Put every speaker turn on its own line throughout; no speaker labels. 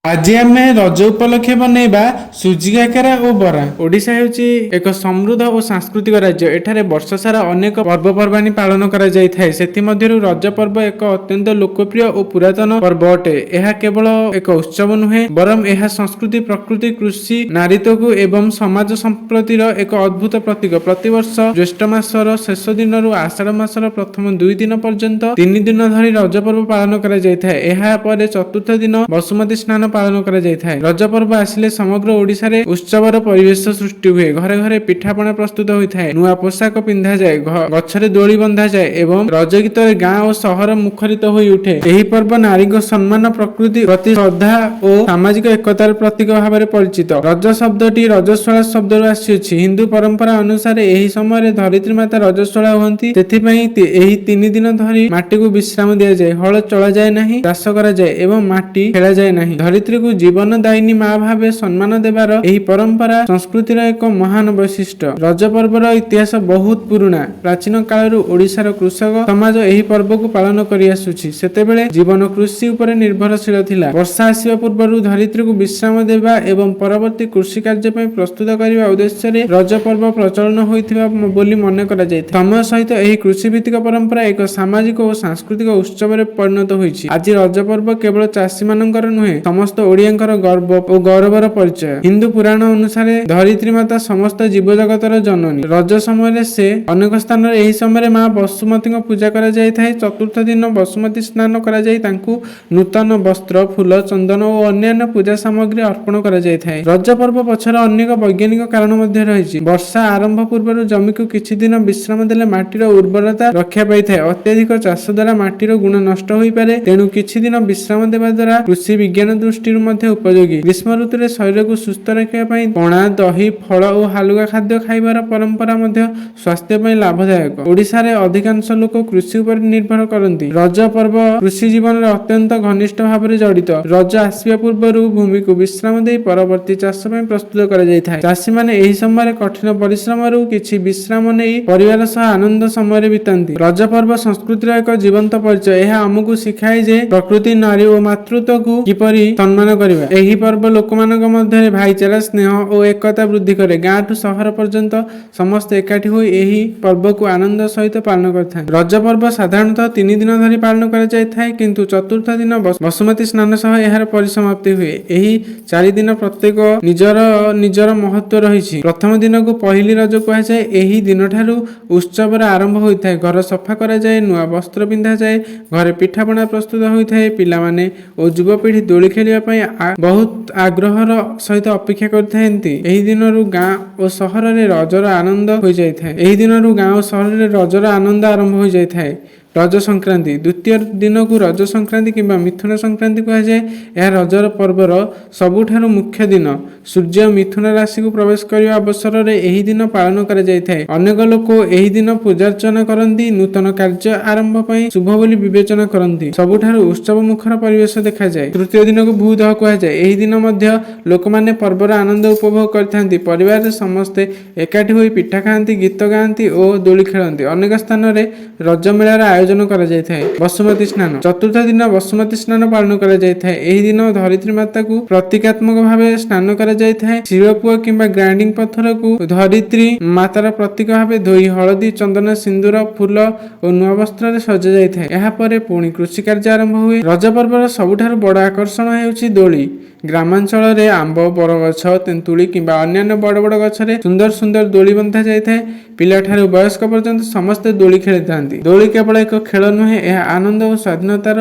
ଆଜି ଆମେ ରଜ ଉପଲକ୍ଷେ ବନେଇବା ସୁଜି କାକରା ଓ ବରା। ଓଡ଼ିଶା ହେଉଛି ଏକ ସମୃଦ୍ଧ ଓ ସାଂସ୍କୃତିକ ରାଜ୍ୟ। ଏଠାରେ ବର୍ଷସାରା ଅନେକ ପର୍ବପର୍ବାଣୀ ପାଳନ କରାଯାଇଥାଏ। ସେଥିମଧ୍ୟରୁ ରଜ ପର୍ବ ଏକ ଅତ୍ୟନ୍ତ ଲୋକପ୍ରିୟ ଓ ପୁରାତନ ପର୍ବ ଅଟେ। ଏହା କେବଳ ଏକ ଉତ୍ସବ ନୁହେଁ, ବରଂ ଏହା ସଂସ୍କୃତି, ପ୍ରକୃତି, କୃଷି, ନାରୀତ୍ୱକୁ ଏବଂ ସମାଜ ସମ୍ପ୍ରତିର ଏକ ଅଦ୍ଭୁତ ପ୍ରତୀକ। ପ୍ରତିବର୍ଷ ଜ୍ୟେଷ୍ଠ ମାସର ଶେଷ ଦିନରୁ ଆଷାଢ଼ ମାସର ପ୍ରଥମ 2 ଦିନ ପର୍ଯ୍ୟନ୍ତ 3 ଦିନ ଧରି ରଜ ପର୍ବ ପାଳନ କରାଯାଇଥାଏ। ଏହା ପରେ ଚତୁର୍ଥ ଦିନ ବସୁମତୀ ସ୍ନାନ ପାଳନ କରାଯାଇଥାଏ। ରଜ ପର୍ବ ଆସିଲେ ସମଗ୍ର ଓଡ଼ିଶାରେ ଉତ୍ସବର ପରିବେଶ ସୃଷ୍ଟି ହୁଏ। ଘରେ ଘରେ ପିଠାପଣା ପ୍ରସ୍ତୁତ ହୋଇଥାଏ, ନୂଆ ପୋଷାକ ପିନ୍ଧାଯାଏ, ଗଛରେ ଦୋଳି ବନ୍ଧାଯାଏ ଏବଂ ରଜ ଗୀତରେ ଗାଁ ଓ ସହର ମୁଖରିତ ହୋଇ ଉଠେ। ଏହି ପର୍ବ ନାରୀଙ୍କ ସମ୍ମାନ, ପ୍ରକୃତି ପ୍ରତି ଶ୍ରଦ୍ଧା ଓ ସାମାଜିକ ଏକତାର ପ୍ରତୀକ ଭାବରେ ପରିଚିତ। ରଜ ଶବ୍ଦଟି ରଜସ୍ୱଳା ଶବ୍ଦରୁ ଆସିଅଛି। ହିନ୍ଦୁ ପରମ୍ପରା ଅନୁସାରେ ଏହି ସମୟରେ ଧରିତ୍ରୀ ମାତା ରଜସ୍ୱଳା ହୁଅନ୍ତି। ସେଥିପାଇଁ ଏହି 3 ଦିନ ଧରି ମାଟିକୁ ବିଶ୍ରାମ ଦିଆଯାଏ। ହଳ ଚଳାଯାଏ ନାହିଁ, ଚାଷ କରାଯାଏ ଏବଂ ମାଟି ଖେଳାଯାଏ ନାହିଁ। ଧରିତ୍ରୀକୁ ଜୀବନ ଦାୟିନୀ ମା ଭାବେ ସମ୍ମାନ ଦେବାର ଏହି ପରମ୍ପରା ସଂସ୍କୃତିର ଏକ ମହାନ ବୈଶିଷ୍ଟ୍ୟ। ରଜ ପର୍ବର ଇତିହାସ ବହୁତ ପୁରୁଣା। ପ୍ରାଚୀନ କାଳରୁ ଓଡ଼ିଶାର କୃଷକ ସମାଜ ଏହି ପର୍ବକୁ ପାଳନ କରିଆସୁଛି। ସେତେବେଳେ ଜୀବନ କୃଷି ଉପରେ ନିର୍ଭରଶୀଳ ଥିଲା। ବର୍ଷା ଆସିବା ପୂର୍ବରୁ ଧରିତ୍ରୀକୁ ବିଶ୍ରାମ ଦେବା ଏବଂ ପରବର୍ତ୍ତୀ କୃଷି କାର୍ଯ୍ୟ ପାଇଁ ପ୍ରସ୍ତୁତ କରିବା ଉଦ୍ଦେଶ୍ୟରେ ରଜ ପର୍ବ ପ୍ରଚଳନ ହୋଇଥିବା ବୋଲି ମନେ କରାଯାଇଥାଏ। ସମୟ ସହିତ ଏହି କୃଷିଭିତ୍ତିକ ପରମ୍ପରା ଏକ ସାମାଜିକ ଓ ସାଂସ୍କୃତିକ ଉତ୍ସବରେ ପରିଣତ ହୋଇଛି। ଆଜି ରଜ ପର୍ବ କେବଳ ଚାଷୀମାନଙ୍କର ନୁହେଁ, ସମସ୍ତ ଓଡ଼ିଆଙ୍କର ଗର୍ବ ଓ ଗୌରବର ପରିଚୟ। ହିନ୍ଦୁ ପୁରାଣ ଅନୁସାରେ ଧରିତ୍ରୀ ମାତା ସମସ୍ତ ଜୀବଜଗତର ଜନନୀ। ରଜ ସମୟରେ ସେ ଅନେକ ସ୍ଥାନରେ ଏହି ସମୟରେ ମା ବସୁମତୀଙ୍କ ପୂଜା କରାଯାଇଥାଏ। ଚତୁର୍ଥ ଦିନ ବସୁମତୀ ସ୍ନାନ କରାଯାଇ ତାଙ୍କୁ ନୂତନ ବସ୍ତ୍ର, ଫୁଲ, ଚନ୍ଦନ ଓ ଅନ୍ୟାନ୍ୟ ପୂଜା ସାମଗ୍ରୀ ଅର୍ପଣ କରାଯାଇଥାଏ। ରଜ ପର୍ବ ପଛର ଅନେକ ବୈଜ୍ଞାନିକ କାରଣ ମଧ୍ୟ ରହିଛି। ବର୍ଷା ଆରମ୍ଭ ପୂର୍ବରୁ ଜମିକୁ କିଛି ଦିନ ବିଶ୍ରାମ ଦେଲେ ମାଟିର ଉର୍ବରତା ରକ୍ଷା ପାଇଥାଏ। ଅତ୍ୟଧିକ ଚାଷ ଦ୍ୱାରା ମାଟିର ଗୁଣ ନଷ୍ଟ ହୋଇପାରେ। ତେଣୁ କିଛି ଦିନ ବିଶ୍ରାମ ଦେବା ଦ୍ୱାରା କୃଷି ବିଜ୍ଞାନ ଦୃଷ୍ଟିରୁ ମଧ୍ୟ ଉପଯୋଗୀ। ଗ୍ରୀଷ୍ମ ଋତୁରେ ଶରୀରକୁ ସୁସ୍ଥ ରଖିବା ପାଇଁ ପଣା, ଦହି, ଫଳ ଓ ହାଲୁକା ଖାଦ୍ୟ ଖାଇବାର ପରମ୍ପରା ମଧ୍ୟ ସ୍ୱାସ୍ଥ୍ୟ ପାଇଁ ଲାଭଦାୟକ। ଓଡ଼ିଶାରେ ଅଧିକାଂଶ ଲୋକ କୃଷି ଉପରେ ନିର୍ଭର କରନ୍ତି। ରଜ ପର୍ବ କୃଷି ଜୀବନରେ ଅତ୍ୟନ୍ତ ଘନିଷ୍ଠ ଭାବରେ ଜଡ଼ିତ। ରଜ ଆସିବା ପୂର୍ବରୁ ଭୂମିକୁ ବିଶ୍ରାମ ଦେଇ ପରବର୍ତ୍ତୀ ଚାଷ ପାଇଁ ପ୍ରସ୍ତୁତ କରାଯାଇଥାଏ। ଚାଷୀମାନେ ଏହି ସମୟରେ କଠିନ ପରିଶ୍ରମରୁ କିଛି ବିଶ୍ରାମ ନେଇ ପରିବାର ସହ ଆନନ୍ଦ ସମୟରେ ବିତାନ୍ତି। ରଜ ପର୍ବ ସଂସ୍କୃତିର ଏକ ଜୀବନ୍ତ ପରିଚୟ। ଏହା ଆମକୁ ଶିଖାଏ ଯେ ପ୍ରକୃତି, ନାରୀ ଓ ମାତୃତ୍ୱକୁ କିପରି ସମ୍ମାନ କରିବା। ଏହି ପର୍ବ ଲୋକମାନଙ୍କ ମଧ୍ୟରେ ଭାଇଚାରା, ସ୍ନେହ ଓ ଏକତା ବୃଦ୍ଧି କରେ। ଗାଁଠୁ ସହର ପର୍ଯ୍ୟନ୍ତ ସମସ୍ତେ ଏକାଠି ହୋଇ ଏହି ପର୍ବକୁ ଆନନ୍ଦ ସହିତ ପାଳନ କରିଥାନ୍ତି। ରଜ ପର୍ବ ସାଧାରଣତଃ 3 ଦିନ ଧରି ପାଳନ କରାଯାଇଥାଏ, କିନ୍ତୁ ଚତୁର୍ଥ ଦିନ ବସୁମତୀ ସ୍ନାନ ସହ ଏହାର ପରିସମାପ୍ତି ହୁଏ। ଏହି 4 ଦିନ ପ୍ରତ୍ୟେକ ନିଜର ନିଜର ମହତ୍ଵ ରହିଛି। ପ୍ରଥମ ଦିନକୁ ପହିଲି ରଜ କୁହାଯାଏ। ଏହି ଦିନଠାରୁ ଉତ୍ସବର ଆରମ୍ଭ ହୋଇଥାଏ। ଘର ସଫା କରାଯାଏ, ନୂଆ ବସ୍ତ୍ର ପିନ୍ଧାଯାଏ, ଘରେ ପିଠାପଣା ପ୍ରସ୍ତୁତ ହୋଇଥାଏ। ପିଲାମାନେ ଓ ଯୁବପିଢ଼ି ଦୋଳି ଖେଳିବା ପାଇଁ ବହୁତ ଆଗ୍ରହର ସହିତ ଅପେକ୍ଷା କରିଥାନ୍ତି। ଏହି ଦିନରୁ ଗାଁ ଓ ସହରରେ ରଜର ଆନନ୍ଦ ହୋଇଯାଇଥାଏ। ଏହି ଦିନରୁ ଗାଁ ଓ ସହରରେ ରଜର ଆନନ୍ଦ ଆରମ୍ଭ ହୋଇଯାଇଥାଏ। ରଜ ସଂକ୍ରାନ୍ତି: ଦ୍ୱିତୀୟ ଦିନକୁ ରଜ ସଂକ୍ରାନ୍ତି କିମ୍ବା ମିଥୁନ ସଂକ୍ରାନ୍ତି କୁହାଯାଏ। ଏହା ରଜର ପର୍ବର ସବୁଠାରୁ ମୁଖ୍ୟ ଦିନ। ସୂର୍ଯ୍ୟ ମିଥୁନ ରାଶିକୁ ପ୍ରବେଶ କରିବା ଅବସରରେ ଏହି ଦିନ ପାଳନ କରାଯାଇଥାଏ। ଅନେକ ଲୋକ ଏହି ଦିନ ପୂଜାର୍ଚ୍ଚନା କରନ୍ତି, ନୂତନ କାର୍ଯ୍ୟ ଆରମ୍ଭ ପାଇଁ ଶୁଭ ବୋଲି ବିବେଚନା କରନ୍ତି। ସବୁଠାରୁ ଉତ୍ସବ ମୁଖର ପରିବେଶ ଦେଖାଯାଏ। ତୃତୀୟ ଦିନକୁ ଭୂଦହ କୁହାଯାଏ। ଏହି ଦିନ ମଧ୍ୟ ଲୋକମାନେ ପର୍ବର ଆନନ୍ଦ ଉପଭୋଗ କରିଥାନ୍ତି। ପରିବାରରେ ସମସ୍ତେ ଏକାଠି ହୋଇ ପିଠା ଖାଆନ୍ତି, ଗୀତ ଗାଆନ୍ତି ଓ ଦୋଳି ଖେଳନ୍ତି। ଅନେକ ସ୍ଥାନରେ ରଜ ମେଳାର ଆୟୋଜନ କରାଯାଇଥାଏ। ବସୁମତୀ ସ୍ନାନ: ଚତୁର୍ଥ ଦିନ ବସୁମତୀ ସ୍ନାନ ପାଳନ କରାଯାଇଥାଏ। ଏହି ଦିନ ଧରିତ୍ରୀ ମାତାକୁ ପ୍ରତୀକାତ୍ମକ ଭାବେ ସ୍ନାନ କରାଯାଇଥାଏ। ଶିଳପୁଆ କିମ୍ବା ଗ୍ରାଇଣ୍ଡିଂ ପଥରକୁ ଧରିତ୍ରୀ ମାତାର ପ୍ରତୀକ ଭାବେ ଧୋଇ ହଳଦୀ, ଚନ୍ଦନ, ସିନ୍ଦୁର, ଫୁଲ ଓ ନୂଆ ବସ୍ତ୍ରରେ ସଜାଯାଇଥାଏ। ଏହାପରେ ପୁଣି କୃଷି କାର୍ଯ୍ୟ ଆରମ୍ଭ ହୁଏ। ରଜ ପର୍ବର ସବୁଠାରୁ ବଡ଼ ଆକର୍ଷଣ ହେଉଛି ଦୋଳି। ଗ୍ରାମାଞ୍ଚଳରେ ଆମ୍ବ, ବରଗଛ, ତେନ୍ତୁଳି କିମ୍ବା ଅନ୍ୟାନ୍ୟ ବଡ଼ ବଡ଼ ଗଛରେ ସୁନ୍ଦର ସୁନ୍ଦର ଦୋଳି ବନ୍ଧା ଯାଇଥାଏ। ପିଲାଠାରୁ ବୟସ୍କ ପର୍ଯ୍ୟନ୍ତ ସମସ୍ତେ ଦୋଳି ଖେଳିଥାନ୍ତି। ଦୋଳି କେବଳ ଏକ ଖେଳ ନୁହେଁ, ଏହା ଆନନ୍ଦ ଓ ସ୍ୱାଧୀନତାର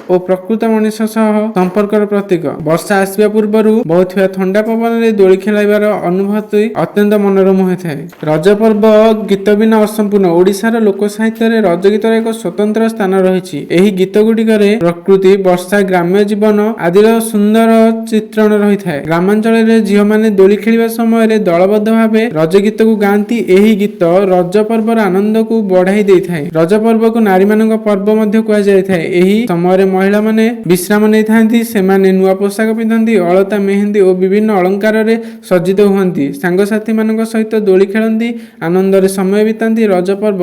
ଓ ପ୍ରକୃତ ମଣିଷ ସହ ସମ୍ପର୍କର ପ୍ରତୀକ। ବର୍ଷା ଆସିବା ପୂର୍ବରୁ ବହୁଥିବା ଥଣ୍ଡା ପବନରେ ଦୋଳି ଖେଳାଇବାର ଅନୁଭୂତି ଅତ୍ୟନ୍ତ ମନୋରମ ହୋଇଥାଏ। ରଜ ପର୍ବ ଗୀତ ବିନା ଅସମ୍ପୂର୍ଣ୍ଣ। ଓଡ଼ିଶାର ଲୋକ ସାହିତ୍ୟରେ ରଜ ଗୀତର ଏକ ସ୍ୱତନ୍ତ୍ର ସ୍ଥାନ ରହିଛି। ଏହି ଗୀତ ଗୁଡ଼ିକରେ ପ୍ରକୃତି, ବର୍ଷା, ଗ୍ରାମ୍ୟ ଜୀବନ ଆଦିର ସୁନ୍ଦର ଚିତ୍ରଣ ରହିଥାଏ। ଗ୍ରାମାଞ୍ଚଳରେ ଝିଅମାନେ ଦୋଳି ଖେଳିବା ସମୟରେ ଦଳବଦ୍ଧ ଭାବେ ରଜ ଗୀତକୁ ଗାଆନ୍ତି। ଏହି ଗୀତ ରଜ ପର୍ବର ଆନନ୍ଦକୁ ବଢ଼ାଇ ଦେଇଥାଏ। ରଜ ପର୍ବକୁ ନାରୀମାନଙ୍କ ପର୍ବ ମଧ୍ୟ କୁହାଯାଇଥାଏ। ଏହି ସମୟରେ ମହିଳାମାନେ ବିଶ୍ରାମ ନେଇଥାନ୍ତି। ସେମାନେ ନୂଆ ପୋଷାକ ପିନ୍ଧନ୍ତି, ଅଳତା, ମେହେନ୍ଦି ଓ ବିଭିନ୍ନ ଅଳଙ୍କାରରେ ସଜ୍ଜିତ ହୁଅନ୍ତି। ସାଙ୍ଗସାଥିମାନଙ୍କ ସହିତ ଦୋଳି ଖେଳନ୍ତି, ଆନନ୍ଦରେ ସମୟ ବିତାନ୍ତି। ରଜ ପର୍ବ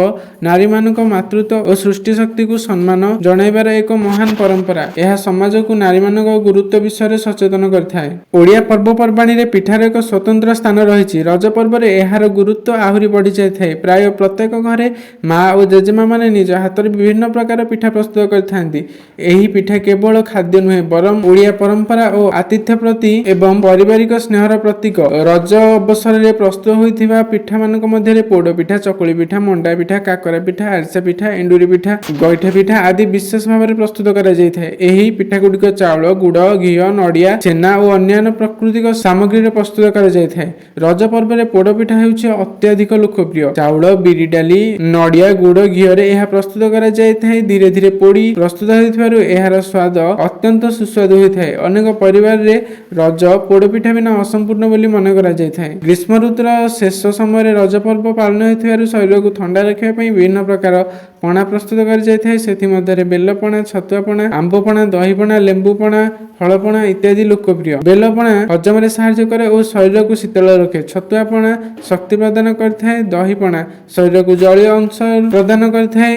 ନାରୀମାନଙ୍କ ମାତୃତ୍ୱ ଓ ସୃଷ୍ଟି ଶକ୍ତିକୁ ସମ୍ମାନ ଜଣାଇବାର ଏକ ମହାନ ପରମ୍ପରା। ଏହା ସମାଜକୁ ନାରୀମାନଙ୍କ ଗୁରୁତ୍ୱ ବିଷୟରେ ସଚେତନ କରିଥାଏ। ଓଡ଼ିଆ ପର୍ବପର୍ବାଣିରେ ପିଠାର ଏକ ସ୍ୱତନ୍ତ୍ର ସ୍ଥାନ ରହିଛି। ରଜ ପର୍ବରେ ଏହାର ଗୁରୁତ୍ୱ ଆହୁରି ବଢ଼ିଯାଇଥାଏ। ପ୍ରାୟ ପ୍ରତ୍ୟେକ ଘରେ ମା ଓ ଜେଜେମାମାନେ ନିଜ ହାତରେ ବିଭିନ୍ନ ପ୍ରକାର ପିଠା ପ୍ରସ୍ତୁତ କରିଥାନ୍ତି। ଏହି ପିଠା କେବଳ ଖାଦ୍ୟ ନୁହେଁ, ବରଂ ଓଡ଼ିଆ ପରମ୍ପରା ଓ ଆତିଥ୍ୟ ପ୍ରତି ଏବଂ ପାରିବାରିକ ସ୍ନେହର ପ୍ରତୀକ। ରଜ ଅବସରରେ ପ୍ରସ୍ତୁତ ହୋଇଥିବା ପିଠାମାନଙ୍କ ମଧ୍ୟରେ ପୋଡ଼ ପିଠା, ଚକୁଳି ପିଠା, ମଣ୍ଡା ପିଠା, କାକରା ପିଠା, ଆରିସା ପିଠା, ଏଣ୍ଡୁରି ପିଠା, ଗଇଠା ପିଠା ଆଦି ବିଶେଷ ଭାବରେ ପ୍ରସ୍ତୁତ କରାଯାଇଥାଏ। ଏହି ପିଠାଗୁଡ଼ିକ ଚାଉଳ, ଗୁଡ଼, ଘିଅ, ନଡ଼ିଆ, ଛେନା ଓ ଅନ୍ୟାନ୍ୟ ପ୍ରାକୃତିକ ସାମଗ୍ରୀରେ ପ୍ରସ୍ତୁତ କରାଯାଇଥାଏ। ରଜ ପର୍ବରେ ପୋଡ଼ ପିଠା ହେଉଛି ଅତ୍ୟଧିକ ଲୋକପ୍ରିୟ। ଚାଉଳ, ବିରି, ଡାଲି, ନଡ଼ିଆ, ଗୁଡ଼, ଘିଅରେ ଏହା ପ୍ରସ୍ତୁତ କରାଯାଇଥାଏ। ଧୀରେ ଧୀରେ ପୋଡ଼ି ପ୍ରସ୍ତୁତ ହେଉଥିବାରୁ ଏହାର ସ୍ୱାଦ ଅତ୍ୟନ୍ତ ସୁସ୍ୱାଦୁ ହୋଇଥାଏ। ଅନେକ ପରିବାରରେ ରଜ ପୋଡ଼ ପିଠା ବିନା ଅସମ୍ପୂର୍ଣ୍ଣ ବୋଲି ମନେ କରାଯାଇଥାଏ। ଗ୍ରୀଷ୍ମ ଋତୁର ଶେଷ ସମୟରେ ରଜ ପର୍ବ ପାଳନ ହେଉଥିବାରୁ ଶରୀରକୁ ଥଣ୍ଡା ରଖିବା ପାଇଁ ବିଭିନ୍ନ ପ୍ରକାର ପଣା ପ୍ରସ୍ତୁତ କରାଯାଇଥାଏ। ସେଥିମଧ୍ୟରେ ବେଲପଣା, ଛତୁଆ ପଣା, ଆମ୍ବ ପଣା, ଦହି ପଣା, ଲେମ୍ବୁ ପଣା, ଫଳପଣା ଇତ୍ୟାଦି ଲୋକପ୍ରିୟ। ବେଲପଣା ହଜମରେ ସାହାଯ୍ୟ କରେ ଓ ଶରୀରକୁ ଶୀତଳ ରଖେ। ଛତୁଆ ପଣା ଶକ୍ତି ପ୍ରଦାନ କରିଥାଏ। ଦହି ପଣା ଶରୀରକୁ ଜଳୀୟ ଅଂଶ ପ୍ରଦାନ କରିଥାଏ।